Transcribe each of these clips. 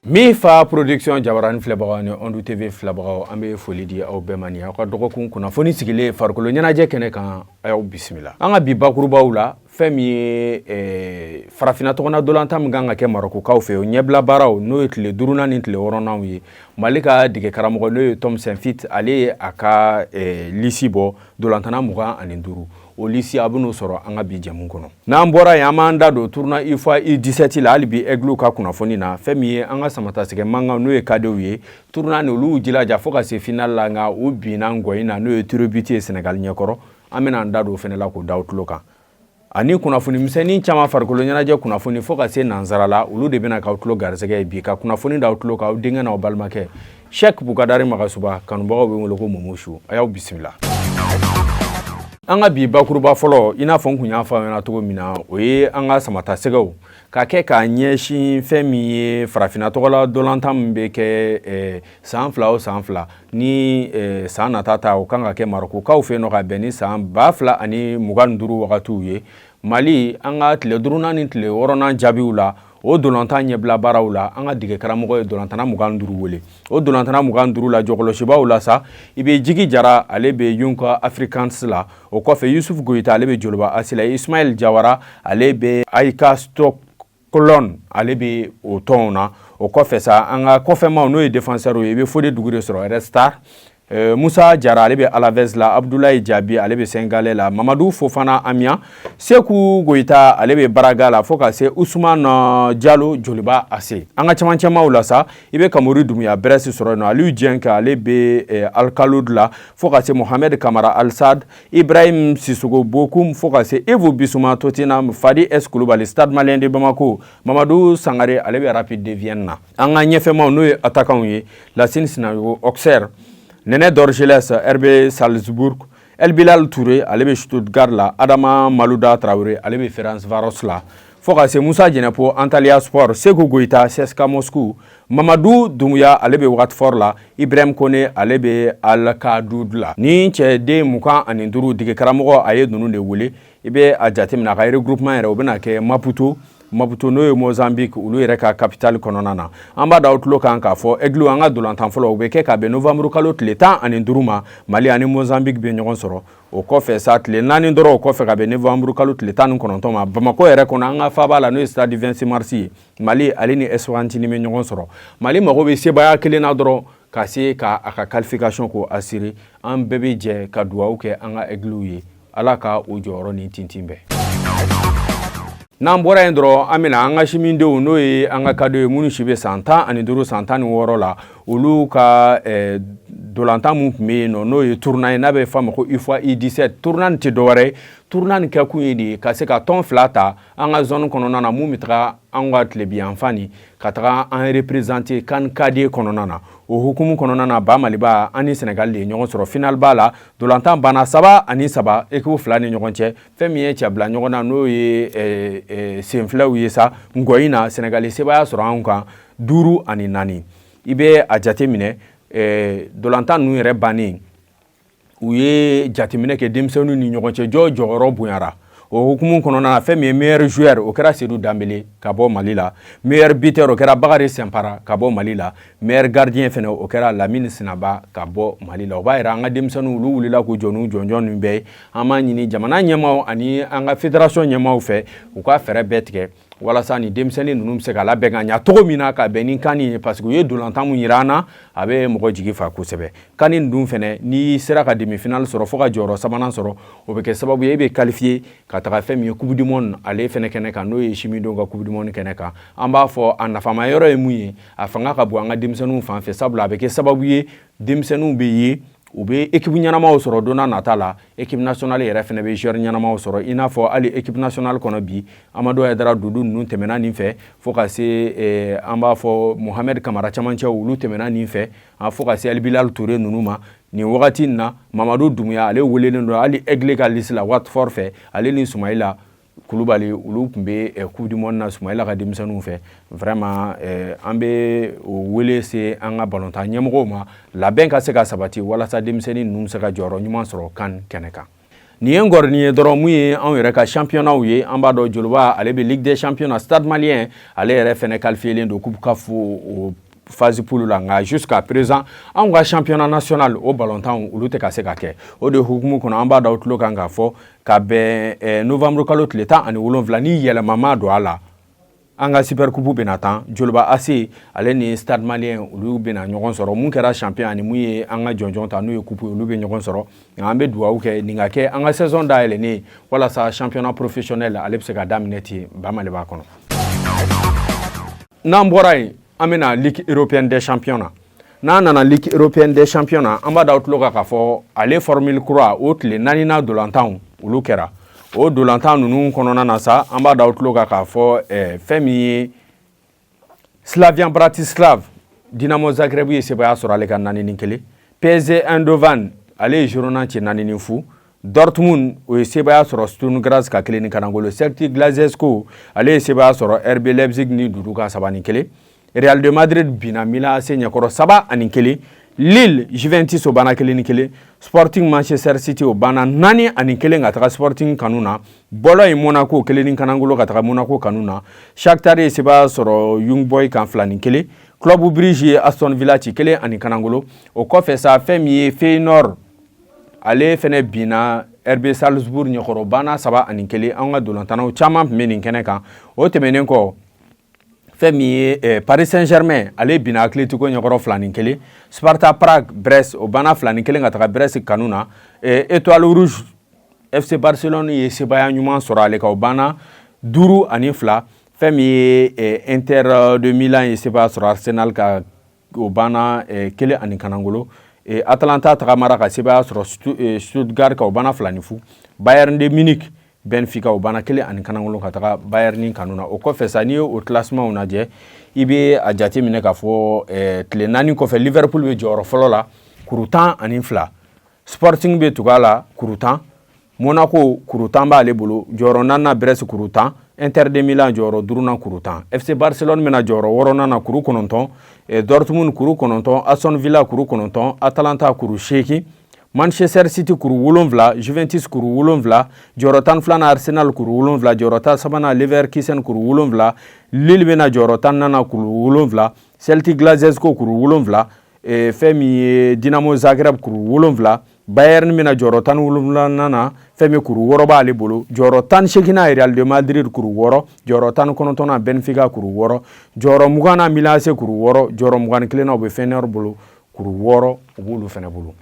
Mifa Production jabarani filɛbagaw ni Ondu TV filɛbagaw, an bɛ foli di aw bɛɛ ma. Ni aw ka dɔgɔkun kunnafoni sigilen farikolo ɲɛnajɛ kɛnɛ kan, a y'aw bisimila. An ka bi bakurubaw la, fɛn min ye farafinna tɔgɔna dolantan min kan ka kɛ Marɔkukaw fɛ, o ɲɛbila baaraw, n'o ye tile duurunan ni tile wɔɔrɔnanw ye, Mali ka dege karamɔgɔ, n'o ye Tom Saintfiet, ale ye a ka lisi bɔ, dolantanna 25. O lisi, a bɛn'o sɔrɔ an ka bi jɛmu kɔnɔ. N'an bɔra yen, an b'an da don tournoi UFOA U17 la. Hali bi Aigles ka kunnafoni na, fɛn min ye an ka samatasɛgɛ mankan, n'o ye cadets ye, tournoi ni olu jilaja fo ka se final la, nka u binna ngɔyin na, n'o ye tir au but ye Sénégal ɲɛkɔrɔ. An bɛna an da don o fɛnɛ la k'o da aw tulo kan, ani kunnafoni misɛnnin caman, farikolo ɲɛnajɛ kunnafoni fo ka se nansara la, olu de bɛna k'aw tulo garisɛgɛ ye bi. Ka kunnafoni d'aw tulo kan, aw denkɛ n'aw balimakɛ Cheikh Bukadari Magasuba, kanubagaw bɛ wele ko Momosu. A y'aw bisimila. An ka bi bakuruba fɔlɔ, i n'a fɔ n kun y'a fɔ aw ɲɛna cogo min na, o ye an ka samatasɛgɛw ka kɛ k'a ɲɛsin fɛn min ye farafinna tɔgɔla dolantan min bɛ kɛ san 2 o san 2 ni san nata ta, o kan ka kɛ Marɔkukaw fɛ yen nɔ ka bɛn ni san 2025 wagatiw ye. Mali, an ka tile duurunan ni tile wɔɔrɔnan jaabiw la, o dolantan ɲɛbila baaraw la, an ka dege karamɔgɔ ye dolantanna 25 wele. O dolantanna 25 la, jɔkɔlɔsibaw la sa, i bɛ Jigi Jara, ale bɛ Yunga Africans la. O kɔfɛ, Yusuf Goyita, ale bɛ Joliba AC la. Ismaël Jawara, ale bɛ AIK Stockholm, ale bɛ o tɔnw na. O kɔfɛ sa, an ka kɔfɛmaw, n'o ye défenseur ye, i bɛ Fode Dugure sɔrɔ Red Star, Musa Jara, ale bɛ Alaves la, Abdoulaye Diaby, ale bɛ Saint-Gall la, Mamadu Fofana Amiens, Seku Goyita, ale bɛ Braga la, fo ka se Usman Jalo, Joliba AC. An ka camancɛmaw la sa, i bɛ Kamori Dumuya Brest sɔrɔ yen nɔ, Aliou Dieng, ale bɛ Al Kholood la, fo ka se Mohamed Kamara Al Sadd, Ibrahim Sissoko Bokum, fo ka se Yves Bissouma Tottenham, Fadi S Kulubali Stade Malien de Bamako, Mamadou Sangare, ale bɛ Rapid de Vienne na. An ka ɲɛfɛmaw, n'o ye attaquants ye, Lassine Sinayogo Auxerre, Nene Dorgeles RB Salzburg, El Bilal Touré, ale bɛ Stuttgart la, Adama Malouda Traoré, ale bɛ Ferencvaros la, fo ka se Musa Jɛnɛpo Antalya Sport, Seku Goyita CSKA Moscou, Mamadou Doumbouya, ale bɛ Watford la, Ibrahim Kone, ale bɛ Al Akhdoud la. Ni cɛden 25, dege karamɔgɔ a ye ninnu de wele. I bɛ a jateminɛ, a ka regroupement yɛrɛ, o bɛna kɛ Maputo. Maputo, n'o ye Mozambique, olu yɛrɛ ka capitale kɔnɔna na. An b'a da aw tulo kan k'a fɔ Aigle, an ka dolantan fɔlɔ, o bɛ kɛ ka bɛn novembre kalo tile 15 ma. Mali ani Mozambique bɛ ɲɔgɔn sɔrɔ. O kɔfɛ sa, tile 4 dɔrɔn o kɔfɛ, ka bɛn novembre kalo tile 19 ma, Bamakɔ yɛrɛ kɔnɔ, an ka faaba la, n'o ye stade 26 mars ye, Mali, ale ni Eswatini bɛ ɲɔgɔn sɔrɔ. Mali mago bɛ sebaaya kelen na dɔrɔn ka se ka a ka qualification ko assurer. An bɛɛ bɛ jɛ ka dugawu kɛ an ka Aigles ye, Ala ka o jɔyɔrɔ ni tintin bɛɛ. N'an bɔra yen dɔrɔn, an bɛna an ka simindenw, n'o ye an ka cadets ye, minnu si bɛ san 15, san 16 la, olu ka dolantan mun tun bɛ yen nɔ, n'o ye tournoi ye, n'a bɛ f'a ma ko UFOA U17. Tournoi nin tɛ dɔwɛrɛ ye, tournoi nin kɛkun ye de ka se ka tɔn fila ta an ka zone kɔnɔna na, mun bɛ taga an ka tilebiyanfan nin ka taga an représenter CAN cadet kɔnɔna na. O hukumu kɔnɔna na, Ba Maliba, an ni Sénégal de ye ɲɔgɔn sɔrɔ final ba la. Dolantan banna 3-3 équipe fila ni ɲɔgɔn cɛ. Fɛn min ye cɛbila ɲɔgɔn na, n'o ye senfilaw ye sa, ngɔyin na, Sénégal sebaaya sɔrɔ anw kan 5-4. I bɛ a jate minɛ, dolantan ninnu yɛrɛ bannen, u ye jateminɛ kɛ denmisɛnninw ni ɲɔgɔn cɛ, jɔ jɔyɔrɔ bonyara. O hukumu kɔnɔna na, fɛn min ye meilleur joueur, o kɛra Seydou Danbele ka bɔ Mali la. Meilleur buteur, o kɛra Bakary Sɛnpara ka bɔ Mali la. Meilleur gardien fɛnɛ, o kɛra Lamine Sinaba ka bɔ Mali la. O b'a yira an ka denmisɛnninw, olu wulila k'u jɔ n'u jɔnjɔn ninnu bɛɛ ye. An b'a ɲini jamana ɲɛmaaw ani an ka fédération ɲɛmaaw fɛ, u ka fɛɛrɛ bɛɛ tigɛ walasa ni denmisɛnnin ninnu bɛ se ka labɛn ka ɲa cogo min na ka bɛn ni CAN ye, parce que u ye dolantan mun yira an na, a bɛ mɔgɔ jigi fa kosɛbɛ. CAN dun fɛnɛ, n'i sera ka demi finale sɔrɔ fo ka jɔyɔrɔ sabanan sɔrɔ, o bɛ kɛ sababu ye e bɛ qualifier ka taga fɛn min ye Coupe du monde, ale fɛnɛ kɛnɛ kan, n'o ye simidenw ka Coupe du monde kɛnɛ kan. An b'a fɔ a nafama yɔrɔ ye mun ye? A fanga ka bon an ka denmisɛnninw fan fɛ, sabula a bɛ kɛ sababu ye denmisɛnninw bɛ ye, u bɛ équipe ɲɛnamaw sɔrɔ don n'a nata la. Équipe nationale yɛrɛ fɛnɛ bɛ joueur ɲɛnamaw sɔrɔ, i n'a fɔ hali équipe nationale kɔnɔ bi, Amadu Hayidara Dudu ninnu tɛmɛna nin fɛ, fo ka se an b'a fɔ Mohamed Kamara camancɛw, olu tɛmɛna nin fɛ, fo ka se El Bilal Touré ninnu ma. Nin wagati in na, Mamadu Dumuya, ale welelen don hali Aigle ka liste la Watford fɛ. Ale ni Sumayila Kulubali, olu tun bɛ Coupe du monde na Sumayila ka denmisɛnninw fɛ. Vraiment, an bɛ o wele se an ka balontan ɲɛmɔgɔw ma, labɛn ka se ka sabati walasa denmisɛnnin ninnu bɛ se ka jɔyɔrɔ ɲuman sɔrɔ CAN kɛnɛ kan. Nin ye ngɔrɔnin ye dɔrɔn. Mun ye anw yɛrɛ ka championnat ye? An b'a dɔn, Joliba ale bɛ Ligue des champions na, Stade Malien ale yɛrɛ fɛnɛ qualifié don Coupe CAF o phase poule la. Nka jusqu'à présent, anw ka championnat national o balontan, olu tɛ ka se ka kɛ. O de hukumu kɔnɔ, an b'a da aw tulo kan k'a fɔ ka bɛn novembre kalo tile 17, ni yɛlɛma ma don a la, an ka super coupe bɛna tan. Joliba AC ale ni Stade Malien, olu bɛna ɲɔgɔn sɔrɔ. Mun kɛra champion ani mun ye an ka jɔnjɔn ta, n'o ye coupe ye, olu bɛ ɲɔgɔn sɔrɔ. Nka an bɛ dugawu kɛ nin ka kɛ an ka saison dayɛlɛnnen, walasa championnat professionnel ale bɛ se ka daminɛ ten ba Maliba kɔnɔ. N'an bɔra yen, an bɛna Ligue européenne des champions na. N'an nana Ligue européenne des champions na, an b'a da aw tulo kan k'a fɔ ale formule kura o tile naaninan dolantanw, olu kɛra. O dolantan ninnu kɔnɔna na sa, an b'a da aw tulo kan k'a fɔ fɛn min ye Slavia Bratislava, Dinamo Zagreb ye sebaaya sɔrɔ ale ka 4-1. PSV Eindhoven ale ye Girona ci 4-0. Dortmund o ye sebaaya sɔrɔ Sturm Graz ka 1-0. Celtic Glasgow ale ye sebaaya sɔrɔ RB Leipzig ni duuru ka 3-1. Real de Madrid binna Milan AC ɲɛkɔrɔ 3-1. Lille Juventus o banna 1-1. Sporting Manchester City o banna 4-1 ka taga Sporting kanu na. Bɔlɔ in Monaco 1-0 ka taga Monaco kanu na. Shakhtar ye sebaaya sɔrɔ Young Boy kan 2-1. Club Brugge ye Aston Villa ci 1-0. O kɔfɛ sa, fɛn min ye Feyenoord, ale fɛnɛ binna RB Salzbourg ɲɛkɔrɔ, banna 3-1. An ka dolantannaw caman tun bɛ nin kɛnɛ kan. O tɛmɛnen kɔ, fɛn min ye Paris Saint-Germain, ale binna Atletico ɲɛkɔrɔ 2-1. Sparta Prague Brest o banna 2-1 ka taga Brest kanu na. Étoile Rouge FC Barcelone ye sebaaya ɲuman sɔrɔ ale kan, o banna 5-2. Fɛn min ye Inter de Milan ye sebaaya sɔrɔ Arsenal ka, o banna 1-0. Atalanta tagamara ka sebaaya sɔrɔ Stuttgart ka, o banna 2-0. Bayern de Munich Benfica o banna 1-0 ka taga Bayern kanu na. O kɔfɛ sa, n'i ye o classement lajɛ, i bɛ a jate minɛ k'a fɔ tile 4 kɔfɛ, Liverpool bɛ jɔyɔrɔ fɔlɔ la, kuru 12. Sporting bɛ tugu a la, kuru 10. Monaco kuru 10 b'ale bolo. Jɔyɔrɔ naaninan Brest, kuru 10. Inter de Milan jɔyɔrɔ duurunan, kuru 10. FC Barcelone bɛna jɔyɔrɔ wɔɔrɔnan na, kuru 9. Dortmund kuru 9, Aston Villa kuru 9, Atalanta kuru 8, Manchester City kuru 7, Juventus kuru 7, jɔyɔrɔ 12nan Arsenal kuru 7, jɔyɔrɔ 13nan Leverkusen kuru 7, Lille bɛna jɔyɔrɔ 14nan, kuru 7, Celtic Glasgow kuru 7, fɛn min ye Dinamo Zagreb kuru 7, Bayern bɛna jɔyɔrɔ 17nan na, fɛn min kuru 6 b'ale bolo. Jɔyɔrɔ 18nan Real de Madrid kuru 6, jɔyɔrɔ 19nan Benfica kuru 6, jɔyɔrɔ 20nan Milan AC kuru 6, jɔyɔrɔ 21nan o bɛ Feyenoord bolo, kuru 6 o b'olu fana bolo.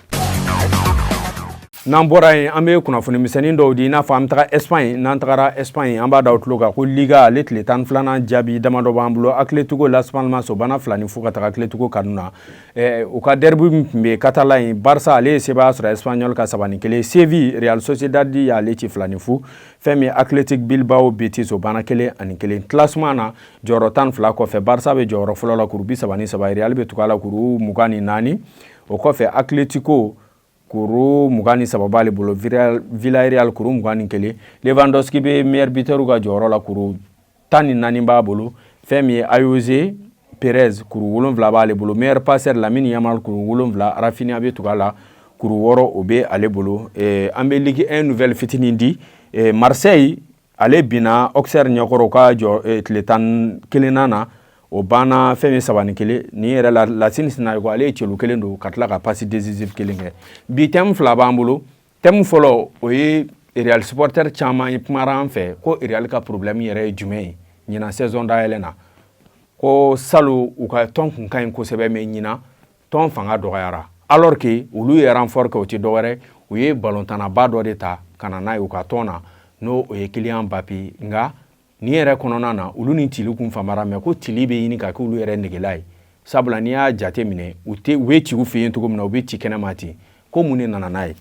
N'an bɔra yen, an bɛ kunnafoni misɛnnin dɔw di, i n'a fɔ an bɛ taga Espagne. N'an tagara Espagne, an b'a da o tulo kan ko Liga ale tile 12nan jaabi damadɔ b'an bolo. Atletico Las Palmas o banna 2-0 ka taga Atletico kanu na. U ka derby min tun bɛ Catalan ye, Barça ale ye sebaaya sɔrɔ Espanyol ka 3-1. Séville Real Sociedad y'ale ci 2-0. Fɛn min Athletic Bilbao Betis o banna 1-1. Classement na, jɔyɔrɔ 12 kɔfɛ, Barça bɛ jɔyɔrɔ fɔlɔ la, kuru 33. Real bɛ tugu a la, kuru 24. O kɔfɛ, Atletico kuru 23 b'ale bolo, Villarreal kuru 21. Lewandowski bɛ meilleur buteur ka jɔyɔrɔ la, kuru 14 b'a bolo. Fɛn min ye Ayoze Perez, kuru 7 b'ale bolo. Meilleur passeur Lamine Yamal, kuru 7. Raphinha bɛ tugu a la, kuru 6 o bɛ ale bolo. An bɛ Ligue 1 nouvelle fitinin di. Marseille ale binna Auxerre ɲɛkɔrɔ u ka jɔ tile 11nan na, o banna fɛn min 3-1. Nin yɛrɛ la, Lassine Sinayoko ale ye celu kelen don ka tila ka passe décisive kelen kɛ. Bi thème fila b'an bolo. Thème fɔlɔ, o ye Real supporter caman ye kumara an fɛ ko Real ka problème yɛrɛ ye jumɛn ye ɲinan saison dayɛlɛ na, ko salon u ka tɔn kun ka ɲi kosɛbɛ, mais ɲinan tɔn fanga dɔgɔyara, alors que olu ye renfort kɛ. O tɛ dɔwɛrɛ, u ye balontanaba dɔ de ta ka na n'a ye u ka tɔn na, n'o o ye Kylian Mbappé. Nka nin yɛrɛ kɔnɔna na, olu ni tili kun famara, mais ko tili bɛ ɲini ka kɛ olu yɛrɛ negela ye, sabula n'i y'a jate minɛ, u tɛ u bɛ ci u fɛ yen cogo min na, u bɛ ci kɛnɛma ten. Ko mun de nana n'a ye?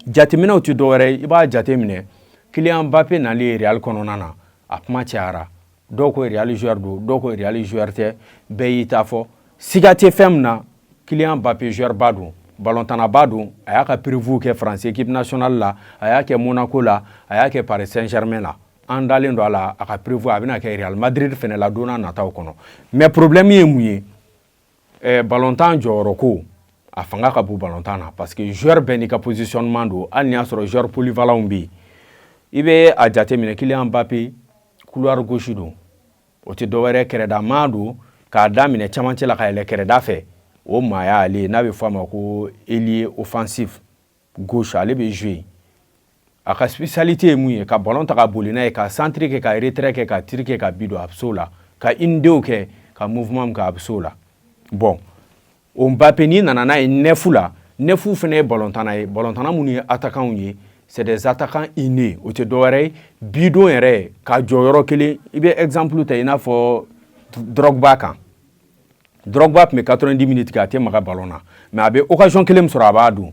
Jateminɛw tɛ dɔwɛrɛ ye, i b'a jate minɛ, Kylian Mbappé nalen Real kɔnɔna na, a kuma cayara. Dɔw ko Real joueur don, dɔw ko Real joueur tɛ, bɛɛ y'i ta fɔ. Siga tɛ fɛn min na, Kylian Mbappé joueur ba don, balontanaba don. A y'a ka preuve kɛ France équipe nationale la, a y'a kɛ Monaco la, a y'a kɛ Paris Saint-Germain la. An dalen don a la, a ka preuve a bɛna kɛ Real Madrid fɛnɛ la don n'a nataw kɔnɔ. Mais problème ye mun ye? Balontan jɔyɔrɔ ko A fanga ka bon balontan na, parce que joueur bɛɛ n'i ka positionnement don. Hali n'i y'a sɔrɔ joueur polyvalent bɛ yen, i bɛ a jateminɛ, Kylian Mbappé, couloir gauche don. O tɛ dɔwɛrɛ, kɛrɛda maa don, k'a daminɛ cɛmancɛ la ka yɛlɛ kɛrɛda fɛ. O maaya ale n'a bɛ fɔ a ma ko ailier offensif gauche, ale bɛ jouer. A ka spécialité ye mun ye? Ka ballon ta ka boli n'a ye, ka centre kɛ, ka retrait kɛ, ka tir kɛ, ka but don. A bɛ s'o la. Ka une-deux kɛ, ka mouvement kɛ, a bɛ s'o la. Bon, o Mbappé, n'i nana n'a ye neuf la, neuf fana ye ballontanna ye. Ballontanna minnu ye attaquants ye, c'est des attaquants innés. O tɛ dɔwɛrɛ ye, bidon yɛrɛ ka jɔ yɔrɔ kelen. I bɛ exemple ta i n'a fɔ Drogba kan. Drogba tun bɛ 90 minutes kɛ, a tɛ maga ballon na, mais a bɛ occasion kelen min sɔrɔ, a b'a don.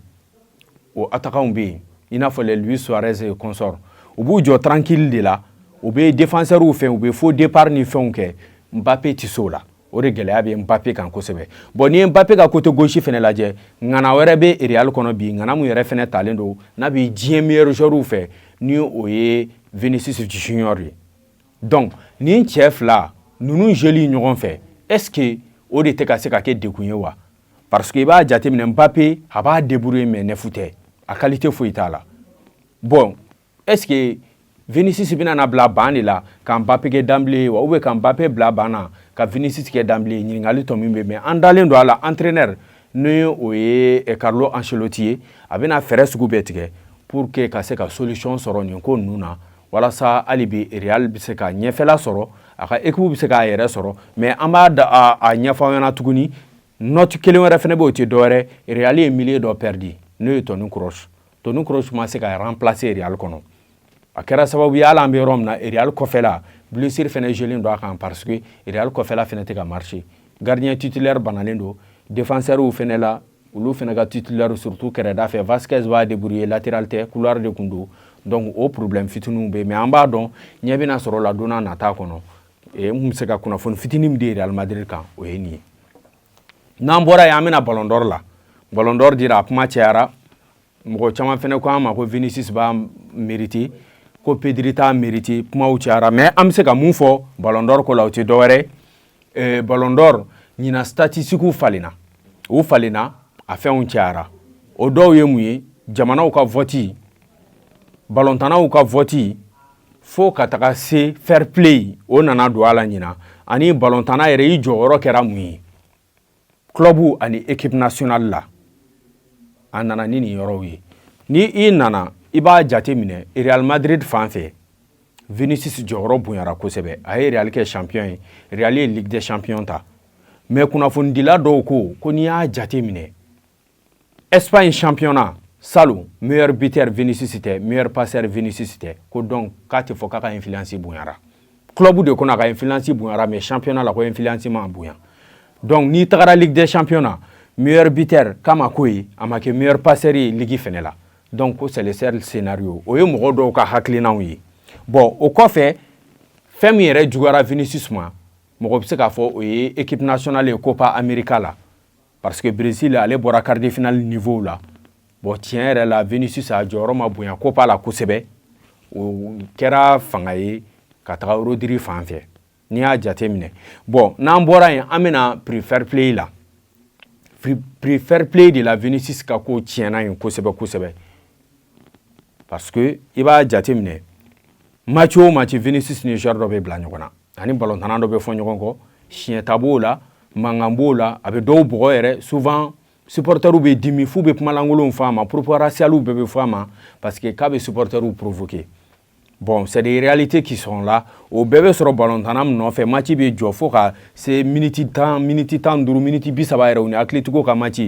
O attaquants bɛ yen, i n'a fɔ les Luis Suarez et consorts, u b'u jɔ tranquille de la, u bɛ défenseurs fɛ, u bɛ faux départ ni fɛnw kɛ. Mbappé tɛ s'o la. O de gɛlɛya bɛ Mbappé kan kosɛbɛ. Bon, n'i ye Mbappé ka côté gauche fɛnɛ lajɛ, ŋana wɛrɛ bɛ Real kɔnɔ bi, ŋana mun yɛrɛ fɛnɛ talen don n'a bɛ diɲɛ meilleur joueur fɛ, ni o ye Vinicius Junior ye. Donc nin cɛ fila ninnu jeli ɲɔgɔn fɛ, est ce que o de tɛ ka se ka kɛ dekun ye wa? Parce que i b'a jateminɛ, Mbappé a b'a débrouiller, mais neuf tɛ, a qualité foyi t'a la. Bon, est ce que Vinicius bɛna na bila banc de la ka Mbappé kɛ d'emblée ye wa, ou bien ka Mbappé bila banc na ka Vinicius kɛ d'emblée ye? Ɲininkali tɔ min bɛ, mais an dalen don a la, entraîneur ni o ye Carlo Ancelotti ye, a bɛna fɛɛrɛ sugu bɛɛ tigɛ pour que ka se ka solution sɔrɔ nin ko ninnu na, walasa hali bi Real bɛ se ka ɲɛfɛla sɔrɔ, a ka équipe bɛ se k'a yɛrɛ sɔrɔ. Mais an b'a da a ɲɛfɔ aw ɲɛna tuguni, note kelen wɛrɛ fɛnɛ bɛ, o tɛ dɔwɛrɛ, Real ye milieu dɔ perdu, n'o ye Toni Kroos. Toni Kroos ma se ka remplacer Real kɔnɔ. A kɛra sababu ye, hali an bɛ yɔrɔ min na, Real kɔfɛla blessure fɛnɛ jelen don a kan, parce que Real kɔfɛla fɛnɛ tɛ ka marcher. Gardien titulaire banalen don, défenseur fɛnɛ la, olu fɛnɛ ka titulaire, surtout kɛrɛda fɛ, Vasquez b'a débrouiller, latéral tɛ, couloir de kun don. Donc o problème fitininw bɛ yen, mais an b'a dɔn ɲɛ bɛna sɔrɔ la don n'a nata kɔnɔ. N kun bɛ se ka kunnafoni fitinin min di Real Madrid kan, o ye nin ye. N'an bɔra yen, an bɛna Ballon d'Or la. Ballon d'Or dira, a kuma cayara. Mɔgɔ caman fɛnɛ ko an ma ko Vinicius b'a mériter, ko Pedri t'a mériter. Kumaw cayara, mais an bɛ se ka mun fɔ Ballon d'Or ko la? O tɛ dɔwɛrɛ ye, Ballon d'Or ɲinan, statistiques falenna, u falenna, a fɛnw cayara. O dɔw ye mun ye? Jamanaw ka vote, balontannaw ka vote, fo ka taga se fair play, o nana don a la ɲinan. Ani balontanna yɛrɛ, i jɔyɔrɔ kɛra mun ye club ani équipe nationale la? A nana ni nin yɔrɔw ye. Ni i nana, i b'a jate minɛ, Real Madrid fan fɛ, Vinicius jɔyɔrɔ bonyara kosɛbɛ. A ye Real kɛ champion ye, Real ye Ligue des Champions ta. Mais kunnafonidila dɔw ko ko n'i y'a jate minɛ, Espagne championnat salon, meilleur buteur Vinicius tɛ, meilleur passeur Vinicius tɛ, ko donc k'a tɛ fɔ k'a ka influence bonyara. Club de kɔnɔ, a ka influence bonyara, mais championnat la, ko influence ma bonya. Donc n'i tagara Ligue des Champions na, meilleur buteur k'a ma k'o ye, a ma kɛ meilleur passeur ye ligue fɛnɛ la. Donc ko c'est le seul scénario. O ye mɔgɔ dɔw ka hakilinaw ye. Bon, o kɔfɛ, fɛn min yɛrɛ juguyara Vinicius ma, mɔgɔ bɛ se k'a fɔ o ye équipe nationale ye Copa America la, parce que Brésil, ale bɔra quart de finale niveau la. Bon, tiɲɛ yɛrɛ la, Vinicius a jɔyɔrɔ ma bonya Copa la kosɛbɛ. O kɛra fanga ye ka taga Rodri fan fɛ, n'i y'a jate minɛ. Bon, n'an bɔra yen, an bɛna prix fair play la. Prix fair play de la, Vinicius ka ko tiɲɛna yen kosɛbɛ kosɛbɛ, parce que i b'a jate minɛ, match o match, Vinicius ni joueur dɔ bɛ bila ɲɔgɔn na, ani balontanna dɔ bɛ fɔ ɲɔgɔn kɔ. Siɲɛta b'o la, mankan b'o la, a bɛ dɔw bugɔ yɛrɛ. Souvent supporters bɛ dimi f'u bɛ kumalankolonw fɔ a ma, propos raciaux bɛɛ bɛ fɔ a ma, parce que k'a bɛ supporters provoquer. Bon, c'est des réalités qui sont là. O bɛɛ bɛ sɔrɔ balontanna min nɔfɛ, match bɛ jɔ fo ka se miniti 10, miniti 15, miniti 30 yɛrɛ, u ni Atletico ka match,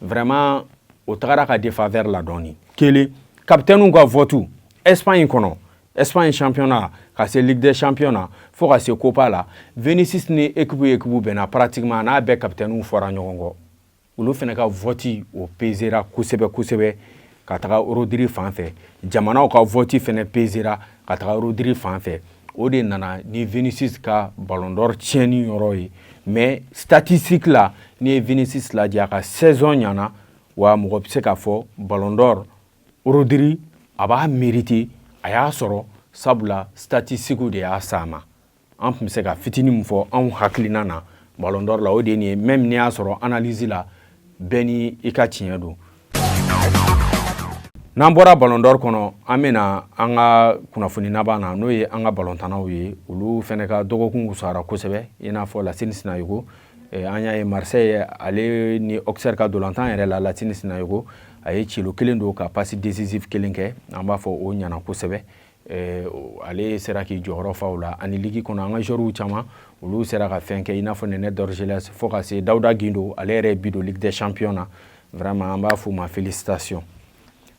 vraiment o tagara ka défaveur la dɔɔni. Kelen, capitaine ka vote Espagne kɔnɔ, Espagne championnat ka se Ligue des Champions na, fo ka se Copa la, Vinicius ni équipe équipe bɛnna, pratiquement n'a bɛɛ capitaine fɔra ɲɔgɔn kɔ. Olu fana ka vote, o pesera kosɛbɛ kosɛbɛ ka taga Rodri fan fɛ. Jamanaw ka vote fana pesera ka taga Rodri fan fɛ. O de nana ni Vinicius ka Ballon d'Or tiɲɛni yɔrɔ ye. Mais statistique la, n'i ye Vinicius lajɛ, a ka saison ɲana wa. Mɔgɔ bɛ se k'a fɔ Ballon d'Or, Rodri a b'a mériter, a y'a sɔrɔ, sabula statistique de y'a s'a ma. An tun bɛ se ka fitinin min fɔ anw hakilina na Ballon d'Or la, o de ye nin ye, même n'i y'a sɔrɔ analyse la. Bɛɛ ni i ka tiɲɛ don. N'an bɔra Ballon d'Or kɔnɔ, an bɛna an ka kunnafoni laban na, n'o ye an ka balontannaw ye. Olu fana ka dɔgɔkun wusara kosɛbɛ, i n'a fɔ Lasine Sinayogo. An y'a ye Marseille, ale ni Auxerre ka dolantan yɛrɛ la, Lasine Sinayogo a ye cilo kelen don ka passe décisive kelen kɛ. An b'a fɔ o ɲɛna kosɛbɛ. Ale sera k'i jɔyɔrɔ fa o la. Ani ligue kɔnɔ, an ka joueurs caman, olu sera ka fɛn kɛ, i n'a fɔ Nɛnɛ Dorgelès, fo ka se Dawuda Gindo, ale yɛrɛ ye but don Ligue des Champions na. Vraiment, an b'a f'u ma félicitation.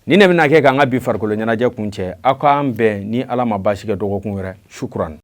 Ni ne bɛna kɛ k'an ka bi farikolo ɲɛnajɛ kun cɛ, aw k'an bɛn ni Ala ma baasi kɛ dɔgɔkun wɛrɛ. Shukran.